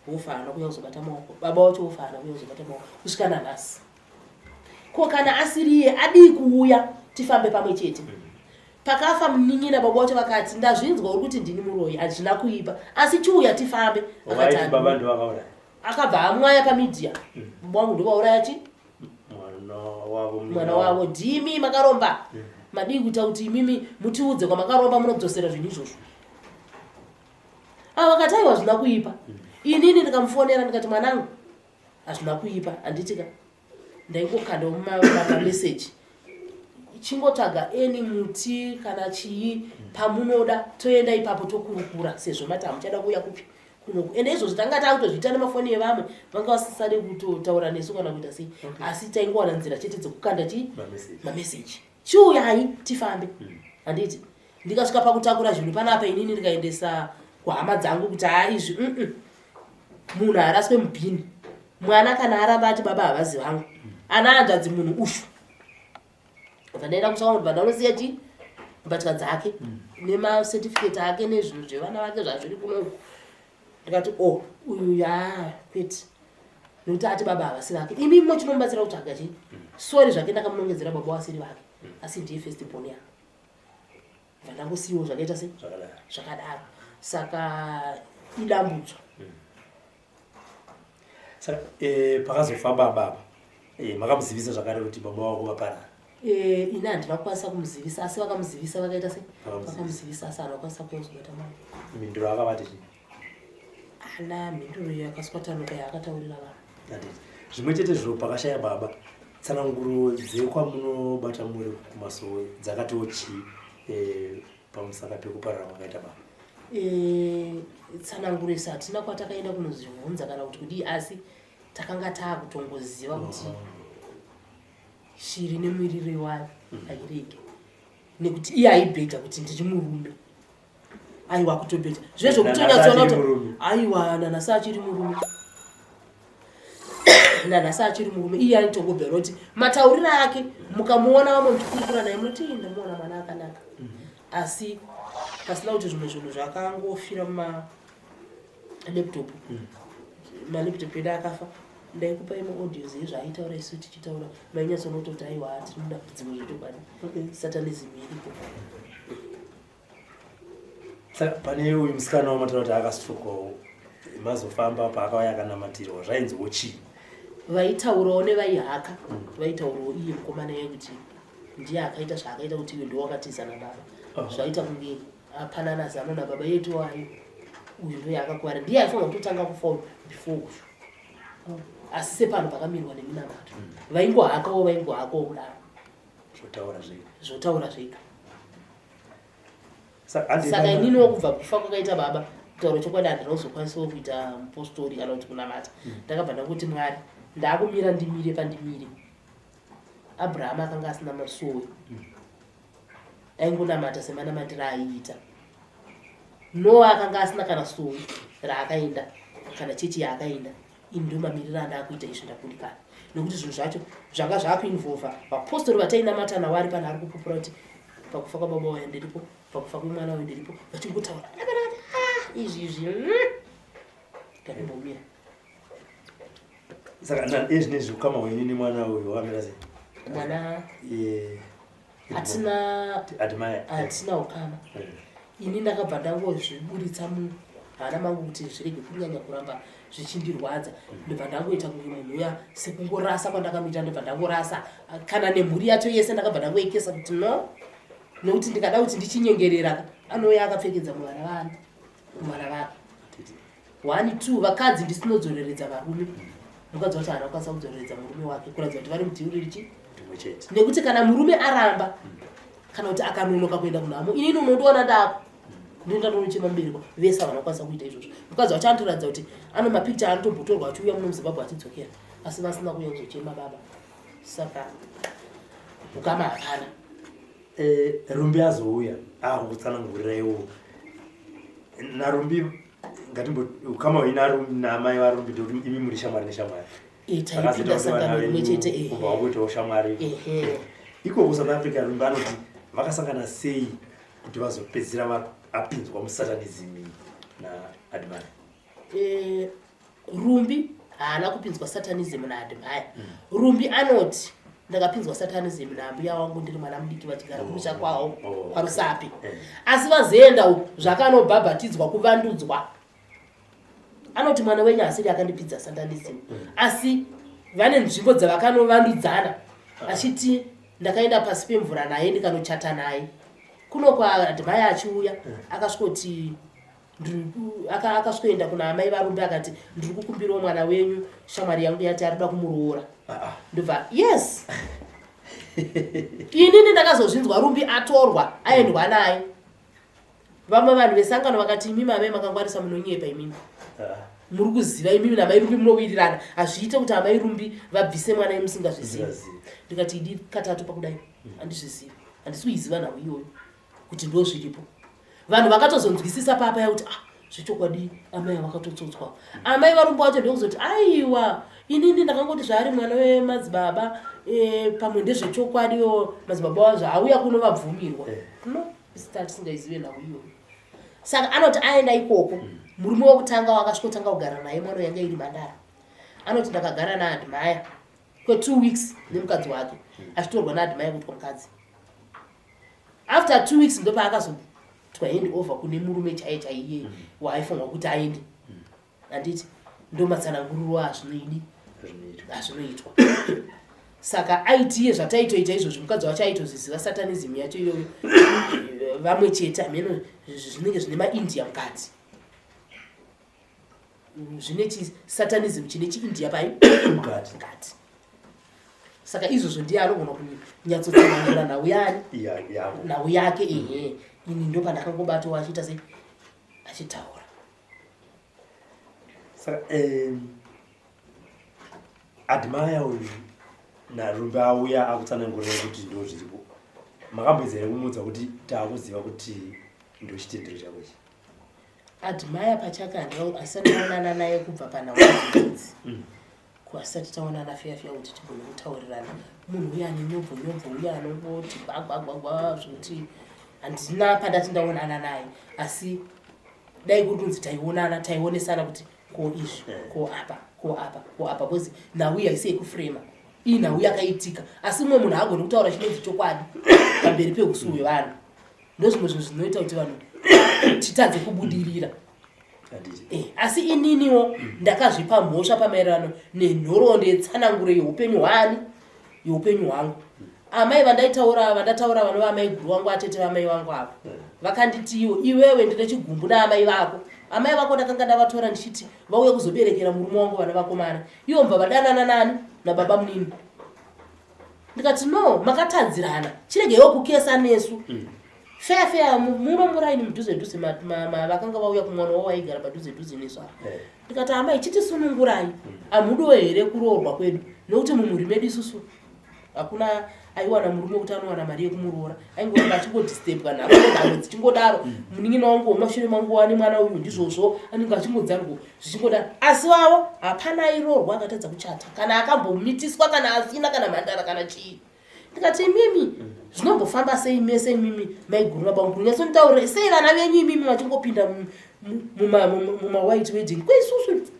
wofa haana kuuya kuzobata maoko baba wacho wofa haana kuuya kuzobata maoko kusvika nanhasi ko kana asiriye adii kuuya tifambe pamwe chete pakafa munin'ina baba wacho vakati ndazvinzwa uri kuti ndini muroyi hazvina kuipa asi chiuya tifambe akabva amwaya pamidhiya mm. baba wangu ndovauraya chi mwana wavo ndimi makaromba mm. madii kuita kuti imimi mutiudze kwamakaromba munodzosera zvinhu izvozvo ava vakati aiwa hazvina kuipa mm. inini ndikamufonera ndikati mwanangu hazvina kuipa handitika ndaingokandawo mameseji chingotsvaga any muti kana chii pamunoda toenda ipapo tokurukura sezvo mati hamuchada kuuya kupi kunoku ende izvozvo tanga takutozviita nemafoni evamwe vanga vasisade kutotaura nesu kana kuita sei asi taingowana nzira chete dzekukanda chii mameseji chiuyai tifambe hmm. handiti ndikasvika pakutakura zvinhu panapa inini ndikaendesa kuhama dzangu kuti haa izvi mm munhu haaraswe mubhini mwana kana aramba ati baba havazi vangu ana hanzvadzi munhu ushu bva ndaenda kushawa bva ndanosiya chi mbatya dzake nemacertificate ake nezvinhu zvevana vake zvazviri kunoku ndikati o oh, uyu ya kwete nekuti ati baba havasi vake imi mo chinomubatsira kutsvaga chii sori zvake ndakamunongedzera baba wasiri vake asi ndiye first born yangu bva ndangosiyiwo zvakaita se zvakadaro saka idambudzo Saka eh, pakazofa baba apa eh, makamuzivisa zvakare kuti baba wako vaparara? Eh, ini handina kukwanisa kumuzivisa asi vakamuzivisa vakaita se vakamuzivisa asi haana kukwanisa kuzobata mwana. Mhinduro akavati chii? Ana mhinduro yakaswatanuka yaakataurira vanhu. Zvimwe chete zvo pakashaya baba tsananguro dzekwamunobata muri kumasowe dzakatiwo chii eh, pamusaka pekuparara kwakaita baba? E, tsananguro isu hatina kwatakaenda kunozvibvunza kana kuti kudii asi takanga taakutongoziva kuti shiri nemumiriro wayo hairege nekuti iye aibheja kuti ndiri murume aiwa kutobheja zvezvo kutonyatsoona kuti aiwa nanhasi achiri murume nanhasi achiri murume iye aitongobhera kuti matauriro ake mukamuona vamwe muchikurukura naye munoti ndamuona mwana akanaka asi pasina kuti zvimwe zvinhu zvakangofira mumalaptop malaptop edu akafa ndaikupai maaudios ezvaaitaura isu tichitaura mainyatsona kutoti aiwa tiri mudambudziko zvechokwadi satanism iriko Saka pane uyu musikana wamataura kuti akastrokawo mazofamba paakauya akanamatirwa zvainziwo chii? Vaitaurawo nevaihaka vaitaurawo iye mukomana iye kuti ndiye akaita zvaakaita kuti iwe ndiwe wakatiza nababa oh. zvaita kunge apanana zano nababa yetu wayo uyu ndoye akakuvara ndiye aifanira kutotanga kufa uyu before uyu oh. asi sepano pakamirwa neminamato vaingohakawo vaingohakawo kudaro zvotaura zvega zvotaura zvega saka ininiwo kubva kufa kwakaita baba kutaura chokwadi handina kuzokwanisawo kuita mupostori kana kuti kunamata ndakabva ndakuti mwari ndakumira ndimire pandimire abrahama akanga asina masowe aingonamata semanamatiro aiita noa akanga asina kana sowe raakaenda kana chechi yaakaenda ini ndo mamiriro andakuita izvi ndakundikana nekuti zvinhu zvacho zvanga zvakuinvolva vapostori vatainamata nawo ari pana ari kupupura kuti pakufa kwababa waya ndiripo pakufa kwemwana uyu ndiripo vachingotaura ah, izvi izvi ndanimbomira Saka ezvinezvi ukama hwenyu nemwana uyu wakamira sei? Mwana hatina hatina ukama. Ini ndakabva ndangozviburitsa muhana mangu kuti zvirege kunyanya kuramba zvichindirwadza. Ndobva ndangoita kunge munhu uya sekungorasa kwandakamuita ndobva ndangorasa kana nemhuri yacho yese ndakabva ndangoikesa kuti no nekuti ndikada kuti ndichinyengerera anouya akapfekedza muvana vani muvana vake. One two vakadzi ndisinodzoreredza varume mukadzi wacho haana kukwanisa kudzoreredza murume wake kuratidza kuti vari mudhiu riri chii nekuti kana murume aramba kana kuti akanonoka kuenda kunhamo inini unondiona ndako ndinoenda ndonochema mubereko vese havana kukwanisa kuita izvozvo mukadzi wacho anotoratidza kuti ano mapicture anotombotorwa achiuya muno muzimbabwe achidzokera asi vasina kuuya kuzochema baba saka ukama hapana eh, rumbi azouya akukutsananguriraiwo narumbi ngatimbo ukama hwenyu naamai varumbi ndekuti imi muri shamwari neshamwari eh, taipinda sangano rimwe chete eh. kubva wakuitawo shamwari ikoko south africa rumbi anoti vakasangana sei kuti vazopedzisira apinzwa musatanism naadmire eh, Rumbi haana kupinzwa satanism naAdmire. Rumbi anoti ndakapinzwa satanism naambuya wangu ndiri mwana mudiki vachigara kumusha kwavo Oh, kwaRusape. Eh. Asi vazoenda uku zvakanobhabhatidzwa kuvandudzwa. Anoti mwana wenyu asiri akandipinza satanism. Asi vane nzvimbo dzavakanovandudzana achiti ndakaenda pasi pemvura naye ndikanochata naye. Kuno kwaAdmire achiuya akasvikoti akaswenda kuna amai varumbi akati ndiri kukumbirawo mwana wenyu shamwari yangu yati arikuda kumuroora ah, ah. ndobva yes inini ndakazozvinzwa rumbi atorwa aendwa naye vamwe vanhu vesangano vakati imimi amai makangwarisa munonyepa imimi ah. muri kuziva imimi namai rumbi munowirirana hazviite kuti amai rumbi vabvise mwana imusingazvizivi ndikati idi katatu pakudai handizvizivi handisi kuiziva nhau iyoyo kuti ndozviripo vanhu vakatozonzwisisa papa yakuti ah, Zvechokwadi amai vakatotsotswa. Amai varumbo vacho ndokuzoti aiwa inini ndakangoti zvaari mwana wemadzibaba e, pamwe ndezvechokwadiwo madzibaba wazvo auya kuno vabvumirwa. Eh. No, isita tisingaizive nhau iyoyo. Saka anoti aenda ikoko murume wekutanga wakasvikotanga kugara naye mwana yanga iri mhandara. Anoti ndakagara naAdmire kwe2 weeks nemukadzi wake achitorwa naAdmire kuitwa mukadzi. After 2 weeks ndopaakazotwa hand over kune murume chaiye chaiye waaifanirwa kuti aende. Handiti ndomatsananguriro azvinoidi azvinoitwa. Saka aiti iye zvataitoita izvozvi mukadzi wacho aitoziziva satanism yacho iyoyo vamwe chete hameno zvinenge zvine maindia mukati zvine chisatanism chine chiindia pai mukati mukati. Saka izvozvo ndiye anogona kunyatsotsanangura nhau yani nhau yake ehe. Ini ndopandakangobatwa achiita sei achitaura. Saka Admire uyu naRumbi auya akutsanangurira kuti ndo zviripo. Makamboedza here kumuudza kuti taakuziva kuti ndo chitendero chako ichi? Admire pachake handisati taonana naye kubva panhau idzi. Ko asati taonana feya feya kuti tigone kutaurirana. Munhu uya ane nyobvo nyobvo uya anongoti gwagwagwagwa zvekuti handina pandati ndaonana naye. Asi dai kuri kunzi taionana taionesana kuti ko izvi ko apa ko apa ko apa because nhau iyi haisi yekufrema. Iyi nhau yakaitika asi mumwe munhu haagoni kutaura chinonzi chokwadi pamberi peusu hwevanhu. Ndozvimwe zvinhu zvinoita kuti vanhu titadze kubudirira. Asi ininiwo ndakazvipa mhosva pamaererano nenhoroondo yetsananguro yeupenyu hwani yeupenyu hwangu. Amai vandaitaura vandataura vanova amai guru vangu atete vamai vangu ava vakanditiwo iwewe ndine chigumbu naamai vako. Amai vako ndakanga ndavatora ndichiti vauye kuzoberekera murume wangu vana vakomana. Ivo mubva vadanana nani nababa munini. Ndikati no makatadzirana chiregeiwo kukesa nesu. Feya feya muno muraini mudhuze dhuze vakanga vauya kumwana wavo waigara padhuze dhuze nesu apa. Ndikati amai chitisunungurai hamudiwo here kuroorwa kwedu nekuti mumhuri medu isusu hakuna aiwana murume kuti anowana mari yekumuroora aingoramba achingodistebwa nhamo nenhamo dzichingodaro. Munin'ina wangu wemashure mangu wane mwana uyu ndizvozvo anenge achingodzarwo zvichingodaro asi vavo hapana airoorwa akatadza kuchata kana akambomitiswa kana asina kana mhandara kana chii. Ndikati imimi zvinombofamba sei mese imimi maiguru nabamukuru nyatsonditaurira sei vana venyu imimi vachingopinda mumawhite wedding ko isusu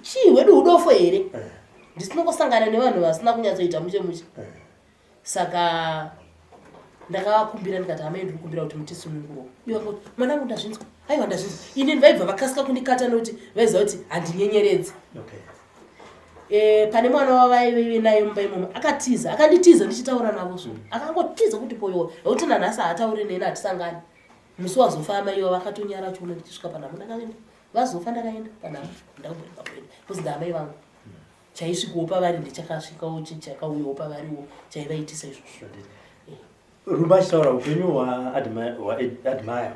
chii hwedu hudofo here ndisinongosangana nevanhu vasina kunyatsoita mushe mushe. Saka ndakavakumbira ndikati amai ndiri kukumbira kuti mutisununguro. Ivo vakati mwanangu ndazvinzwa aiwa ndazvinzwa. Inini vaibva vakasika kundikata nekuti vaiziva kuti handinyenyeredzi. Pane mwana wavaive naye mumba imomo akatiza akanditiza ndichitaura navo so akangotiza kuti poyo nekuti nanhasi haatauri neni hatisangani. Musi wazofa amai ivo vakatonyara chiona ndichisvika panhamo ndakaenda vazofa ndakaenda panhamo ndakamborega kuenda because ndaamai vangu. Chaisvikawo pavari ndechakasvikawo chakauyawo pavariwo chaivaitisa izvozvo. Rumba achitaura upenyu hwaAdmire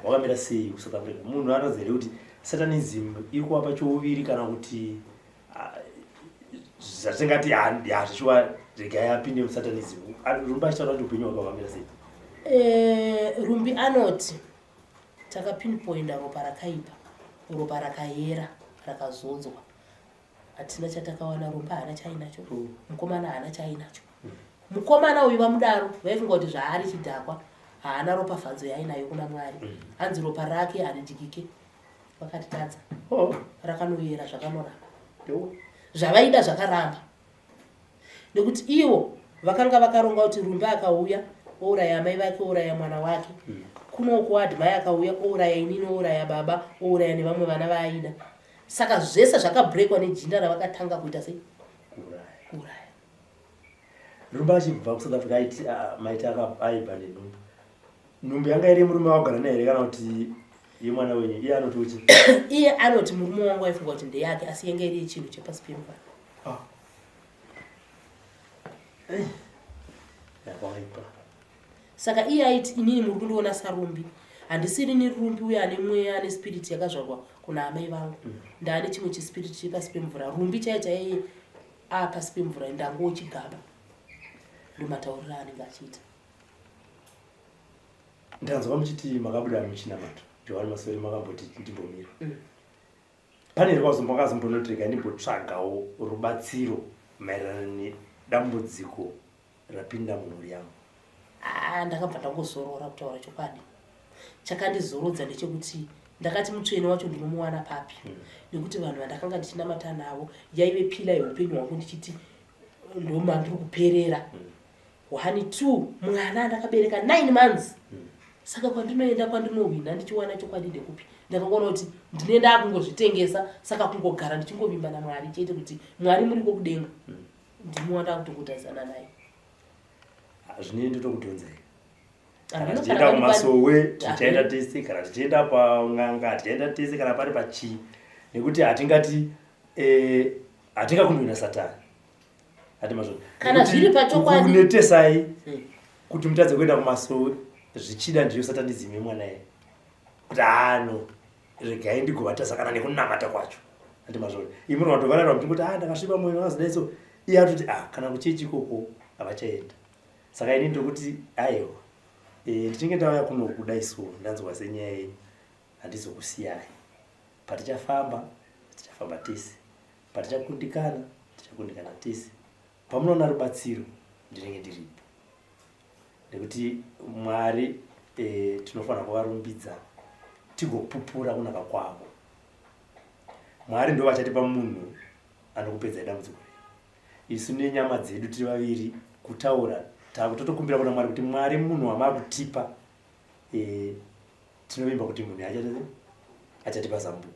hwakamira sei kuSouth Africa. Munhu anoziva here kuti satanism iri kuvapa chouviri kana kuti zvatingati hazvichiwa regai apinde musatanism. Rumba achitaura kuti upenyu hwake hwakamira sei? Rumbi anoti takapinpoinda ropa rakaipa, ropa rakayera rakazodzwa. Hatina chatakawana, Rumba haana chaainacho, mukomana haana chaainacho. Mukomana uyu vamudaro vaifunga kuti zvaari chidhakwa haana ropafadzo yaainayo kuna Mwari. Hanzi ropa rake haridyike. Vakatitadza. Rakanoyera zvakanoramba. Zvavaida zvakaramba. Nekuti ivo vakanga vakaronga kuti Rumbi akauya ouraya amai vake ouraya mwana wake. Kunoku Admire akauya ouraya inini ouraya baba ouraya nevamwe vana vaaida. Saka zvese zvakabrekwa nejinda ravakatanga kuita sei? Kuuraya. Rumba achibva kuSouth Africa aiti maiti aibva nenhumbu. Nhumbu yanga iri murume wagara naye here kana kuti yemwana wenyu? Iye anoti uchi? Iye anoti murume wangu aifunga kuti ndeyake asi yanga iri yechinhu chepasi pemvura. Yakaipa. Saka iye aiti inini muri kundiona saRumbi. Handisiri ni Rumbi uye ane mweya ane spirit yakazvarwa kuna amai vangu. Ndaane chimwe chispirit chiri pasi pemvura. Rumbi chaiye chaiye apasi pemvura ndangochigaba. Ndomatauriro aanenge achiita. Ndanzwa muchiti makabuda muchinamato. Johani Masori makamboti ndimbomira. Pane here kwazombokazombonoti rega ndimbotsvagawo rubatsiro maererano nedambudziko rapinda mumhuri yangu? Ah, ndakabva ndangozorora kutaura chokwadi. Chakandizorodza ndechekuti ndakati mutsvene wacho ndinomuwana papi? Nekuti vanhu vandakanga ndichinamata navo yaive pila yeupenyu hwangu ndichiti ndomandiri kuperera. 1 2 mwana andakabereka 9 months. Saka kwandinoenda kwandinohwina ndichiwana chokwadi ndekupi? Ndakangoona kuti ndine ndakungozvitengesa, saka kungogara ndichingovimba naMwari chete kuti Mwari muriko kudenga. Ndimi wandakutongotarisana naye. Zvinei ndotokudhonzai. Kana tichienda kumasowe tichaenda tese, kana tichienda pan'anga tichaenda tese, kana pari pachii, nekuti hatingati eh, hatingakundwi nasatani. Hati mazvo. Kana zviri pachokwadi. Kunetesai kuti mutadze kuenda kumasowe zvichida ndiyo satanism yemwana iye. Kuti ano regai ndigovatasa kana nekunamata kwacho. Hati mazvo. Imi munotovarara muchingoti ah ndakasviba moyo ndakazodai so iye atoti ah kana kuchechi ikoko havachaenda. Saka ini ndokuti aiwa ndichinge ndauya kuno kudai so ndanzwa senyaya yenyu handizokusiyai. Patichafamba tichafamba tese. Patichakundikana tichakundikana tese. Pamunoona rubatsiro ndinenge ndiripo. Nekuti Mwari tinofanira kuvarumbidza tigopupura kunaka kwavo. Mwari ndo vachatipa munhu anokupedzai dambudziko renu. Isu nenyama dzedu tiri vaviri kutaura takutotokumbira kuna Mwari kuti Mwari munhu wamakutipa tinovimba kuti munhu achatipa zambuko.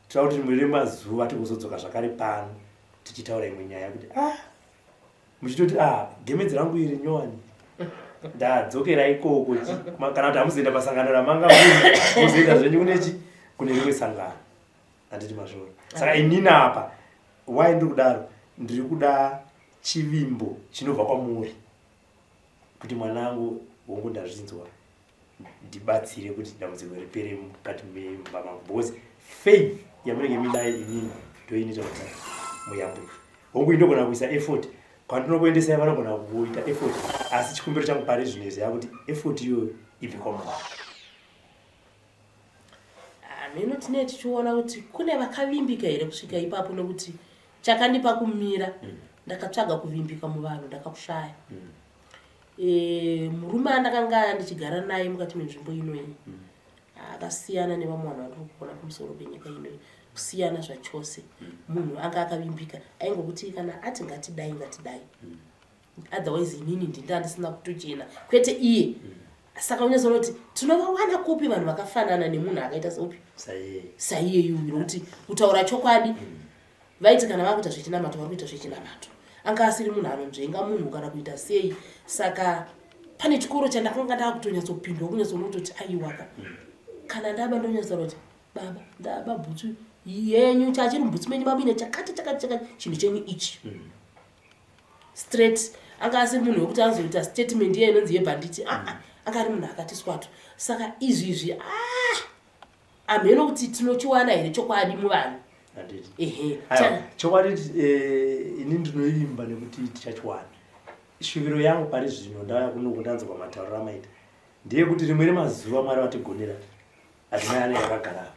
Tinoda kuti rimwe remazuva tigozodzoka zvakare pano tichitaura imwe nyaya kuti muchitoti gemenzi rangu iri nyowani ndadzokera ikoko kana kuti hamuzoenda pasangano ramanga muri mozoenda zvenyu kunechi kune rimwe sangano. Handiti mazviona? Saka inini apa why ndiri kudaro, ndiri kuda chivimbo chinobva kwamuri kuti mwanangu hongu ndazvinzwa, ndibatsire kuti dambudziko ripere mukati memba mangu, because faith yamunenge muinayo inini ndoinoita kuti muyambuke. Hongu indogona kuisa effort kwandinokuendesai, vanogona kuita effort, asi chikumbiro changu pari zvino izvi yakuti effort iyoyo ibve kwamuri. Hameno tinee tichiona kuti kune vakavimbika here kusvika ipapo, nekuti chakandipa kumira ndakatsvaga kuvimbika muvanhu ndakakushaya. Murume andakanga ndichigara naye mukati menzvimbo inoyi akasiyana nevamwe vanhu vandiri kuona pamusoro penyika inoyi, kusiyana zvachose. Munhu anga akavimbika, aingokuti kana ati ngatidai ngatidai, otherwise inini ndinda ndisina kutochena kwete iye. Saka unyazoona kuti tinovawana kupi vanhu vakafanana nemunhu akaita seupi saiyeyu, nokuti kutaura chokwadi vaiti kana vakuita zvechinamato vari kuita zvechinamato, anga asiri munhu anonzvenga munhu kana kuita sei. Saka pane chikoro chandakanga ndakutonyatsopindwa kunyatsoona kutoti aiwaka kana ndaba ndonyatsotaura kuti baba ndaba bhutsu yenyu, chachiri mubhutsu menyu mamuine chakati chakati chakati, chinhu chenyu ichi. Straight. Anga asiri munhu wekuti anozoita statement iye inonzi yebhanditi, anga ari munhu akati swato. Saka izvi izvi hameno kuti tinochiwana here chokwadi muvanhu. Ehe, chokwadi ini ndinoimba nekuti tichachiwana. Shuviro yangu pari zvino ndauya kuno kundanzwa matauriro amaita ndeyekuti rimwe remazuva Mwari vatigonera, adzimai anenge akagara apa,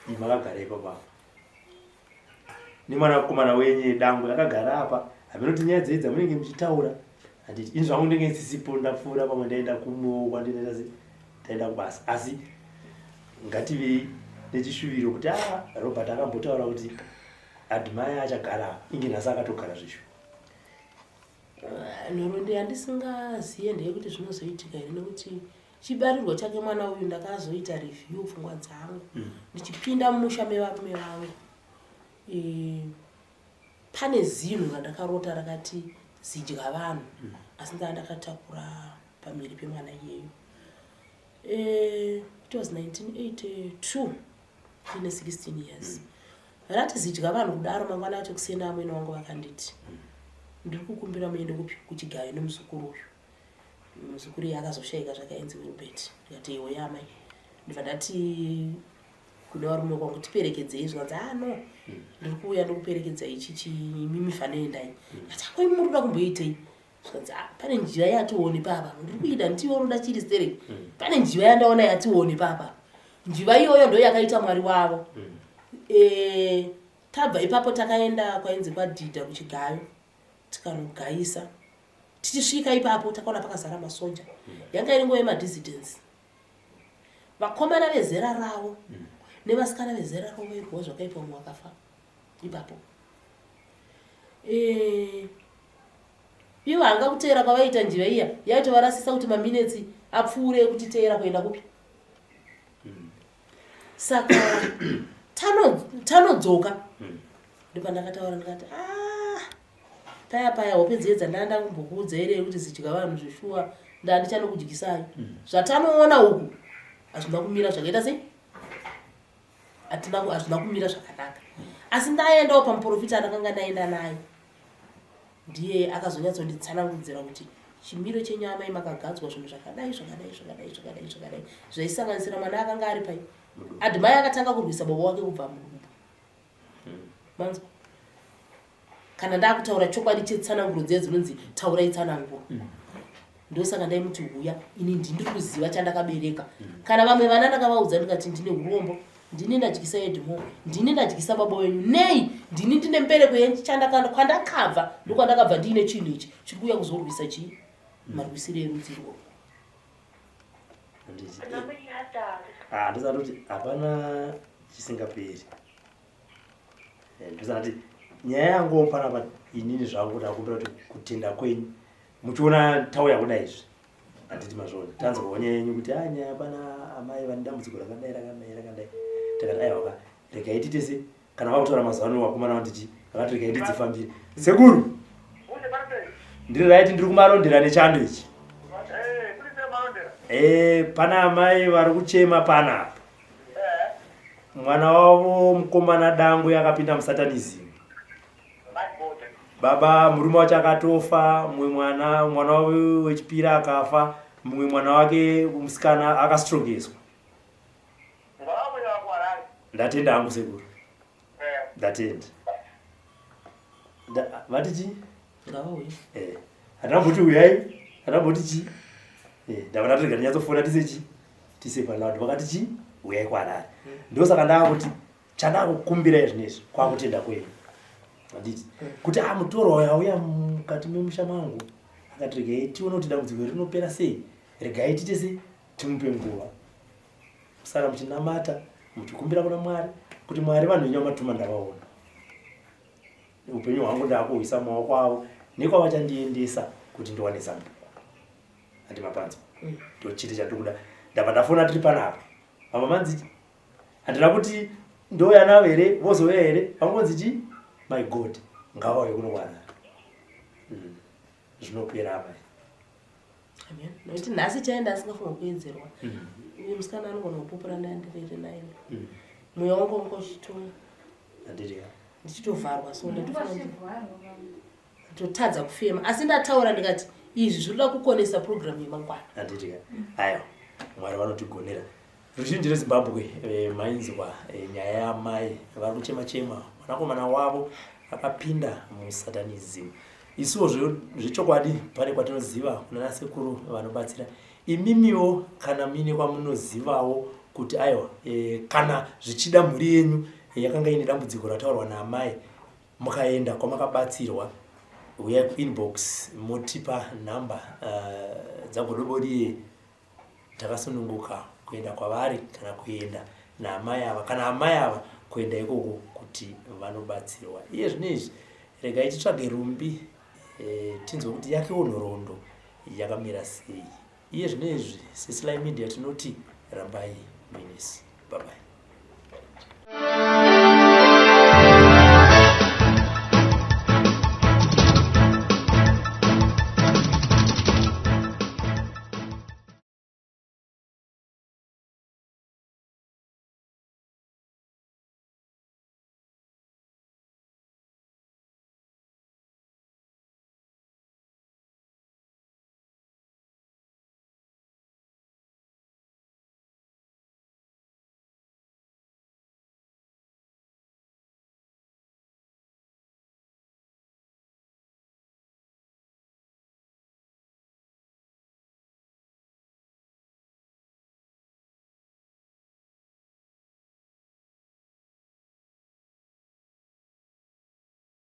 imi makagara ipapo apa nemwanakomana wenyu dangwe akagara apa, hameno kuti nyaya dzei dzamunenge muchitaura. Handiti ini zvangu ndinge ndisisipo, ndapfuura pamwe ndaenda kumwewo kwandinoita se ndaenda kubasa, asi ngativei nechishuviro kuti Robert akambotaura kuti Admire achagara apa, inge nhasi akatogara zvishu. Nhoroondo yandisingaziye ndeyekuti zvinozoitika here, nekuti chibarirwo chake mwana uyu ndakazoita review pfungwa dzangu ndichipinda mumusha mevarume vangu. Pane zinhu randakarota rakati zidya vanhu, asi ndaa ndakatakura pamiri pemwana iyeyo. It was 1982 ndine 16 years. Rati zidya vanhu kudaro, mangwana acho kuseni amwene wangu vakanditi ndiri kukumbira muende kupi kuchigayo nemuzukuru uyu. Muzukuru iye akazoshaika zvakaenzi Wilbert. Ndikati iwe amai, ndibva ndati kune varume kwangu tiperekedzei, zvikanzi no, ndiri kuuya ndikuperekedza ichi chimimi fanoendai. Ndati akoi muri kuda kumboitei? Zvikanzi ah, pane njiva yatione papa ndiri kuida ndiwe unoda chiri stereki mm. Pane njiva yandaona yatione papa, njiva iyoyo ndo yakaita mwari wavo. E, tabva ipapo takaenda kwainzi kwadhidha kuchigayo tikanogayisa. Tichisvika ipapo takaona pakazara masoja. Yanga iri nguva yemadissidence, vakomana vezera ravo nevasikana vezera ravo vairwa zvakaipa, mumwe akafa ipapo. E, ivo hanga kuteera kwavaiita njiva iya yaitovarasisa kuti maminetsi apfuure ekutiteera kuenda kupi. Saka tanodzoka ndopandakataura ndikati, ah, paya paya hope dziye dzandaa ndakumbokuudza here yekuti zidya vanhu zveshuwa, ndandichanokudyisayo. Zvatanoona uku hazvina kumira zvakaita sei, hazvina kumira zvakanaka. Asi ndaendawo pamuprofita andakanga ndaenda naye, ndiye akazonyatsonditsanangudzira kuti chimiro chenyama imakagadzwa zvinhu zvakadai zvakadai zvakadai zvakadai zvakadai, zvaisanganisira mwana akanga ari pai Admire akatanga kurwisa baba wake kubva mudumbu. Manzwa, kana ndakutaura chokwadi chetsananguro dziya dzinonzi taurai tsananguro. Ndosaka ndaimuti huya, ini ndindiri kuziva chandakabereka. Kana vamwe vana ndakavaudza ndikati ndine urombo, ndini ndadyisa Edmo, ndini ndadyisa baba wenyu. Nei ndini ndine mbereko yechandakanda kwandakabva, ndokwandakabva ndiine chinhu ichi chiri kuuya kuzorwisa chii, marwisiro erudzi irworwo. Ah, ndosati kuti hapana chisingaperi. Eh, ndosati nyaya yangu panapa inini zvangu kuti akumbira kuti kutenda kwenyu muchiona tauya kuda izvi, handiti mazviona, tanzwawo nyaya yenyu kuti a nyaya pana amai vane dambudziko rakadai rakadai rakadai. Takati aiwa ka, regai titese kana vakutaura mazuva ano vakomana vandichi vakati regai ndidzifambire. Sekuru, ndiri right, ndiri kumarondera nechando ichi. Eh, pana amai vari kuchema panapa, mwana wavo mukomana dangwe akapinda musatanism. Baba murume wacho akatofa, mumwe mwana, mwana wavo wechipiri akafa, mumwe mwana wake musikana akastrogeswa. Ndatenda hangu sekuru, ndatenda. Vati chii? Ngavauye. Eh, handamboti uyai, handamboti chii. Eh, ndava ndatorega ndinyatsofona tise chii, tise paloud. Vakati chii, uyai kuHarare. Ndosaka ndaakuti chandakukumbirai zvinezvi kwakutenda kwenyu, handiti kuti a mutorwa uyo auya mukati memusha mangu akati regai tione kuti dambudziko rinopera sei, regai tiite sei, timupe nguva. Saka muchinamata muchikumbira kuna Mwari kuti Mwari, vanhu venyu vamatuma ndavaona, upenyu hwangu ndakuhuisa mumaoko avo nekwavachandiendesa kuti ndiwane zambuko. Handi mapanzwa? Ndochete chandiri kuda. Ndabva ndafona tiri panapa, mama manzi handina kuti ndouya navo here, vozouya here, vangonzi chi my God ngavauye kuno kuHarare. Zvinopera apa. Amen. Nokuti nhasi chaenda asingafunga kuedzerwa. Uyu musikana anogona kupupura, ndandirere naye. Mweya wangu wanga uchito Handiti ka? Ndichitovharwa, so ndatotadza kufema, asi ndataura ndikati izvi zvinoda kukonesa programu yemangwana. Handiti ka? Aiwa, Mwari vanotigonera. Ruzhinji reZimbabwe, mainzwa nyaya yamai vari kuchema chema, mwanakomana wavo akapinda musatanism. Isuwo zvechokwadi pane kwatinoziva kunana sekuru vanobatsira. Imimiwo kana muine kwamunozivawo kuti aiwa, kana zvichida mhuri yenyu yakanga ine dambudziko rataurwa naamai, mukaenda kwamakabatsirwa, uyai kuinbox motipa nhamba dzagodoboriye. Takasununguka kuenda kwavari kana kuenda naamai ava kana amai ava kuenda ikoko kuti vanobatsirwa. Iye zvino izvi regai titsvage Rumbi, tinzwe kuti yakewo nhoroondo yakamira sei. Iye zvino izvi seSly Media tinoti rambai muinesu. Bye bye.